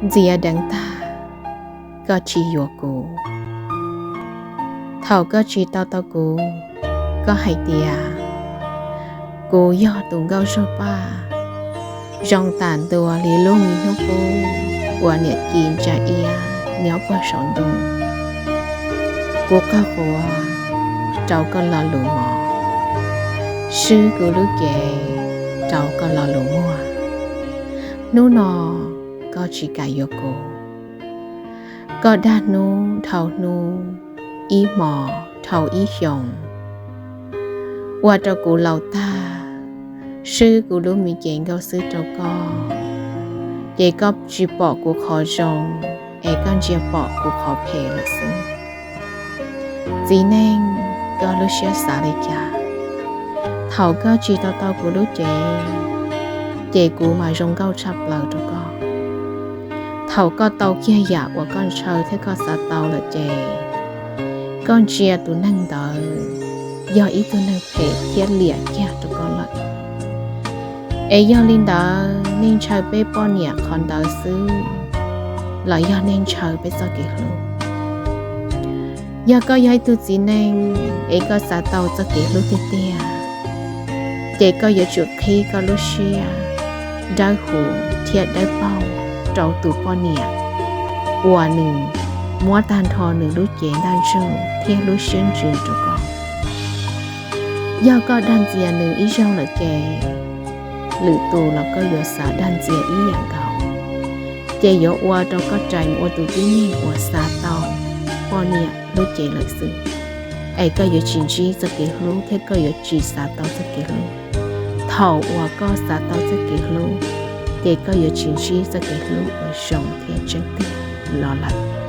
Ntxias deev tag, koj tsis yuav kuv. Thaum koj tsis tau tau kuv, koj hais tias kuv yog tus nkauj zog paj, zoo tam ntua li lub me hnub qub uas niam ci ntsa iab nyob puag saum ntoo. Kuv qawg quav rau koj lo lus mos, swb kuv lub cev rau koj lo lus muag. Hnub no koj tsis kam yuav kuv, koj dag hnub dhau hnub, ib hmos dhau ib xyoos, ua rau kuv laus tag, swb kuv lub me cev nkauj xwb rau koj, ces koj tsis pom kuv qhov zoo, es koj ntsia pom kuv qhov phem lawm xwb. Txiv neej, koj lub siab xav li cas? Thaum koj tsis tau tau kuv lub cev, ces kuv mas zoo nkauj tshaj plaws rau koj. Thaum koj tau kiag yam uas koj ntshaw thiab koj xav tau lawm ces koj ntsia tus neeg ntawd yog ib tug neeg phem thiab liam kiag rau koj lawm. Es yog li ntawd nej ntshaw peb poj niam qhov ntawd xwb, los yog nej ntshaw peb txoj kev hlub? Yog koj yog ib tug txiv neej es koj xav tau txoj kev hlub tiag tiag, ces koj yuav tsum qhib koj lub siab dawb huv thiab dawb paug rau tus poj niam uas nws muab tag nrho nws lub cev ntaj ntsug thiab lub siab ntsws rau koj. Yog koj dag ntxias nws ib zaug lawm ces lwm tus los koj yuav xav dag ntxias ib yam nkaus, ces yuav ua rau koj rais mus ua tus tib neeg uas xav tau poj niam lub cev lawm xwb, es koj yuav tsis ntsib txoj kev hlub thiab koj yuav tsis xav tau txoj kev hlub. Thaum uas koj xav tau txoj kev hlub, ces koj yuav tsis ntsib txoj kev hlub uas zoo thiab tseeb tiag los lawm.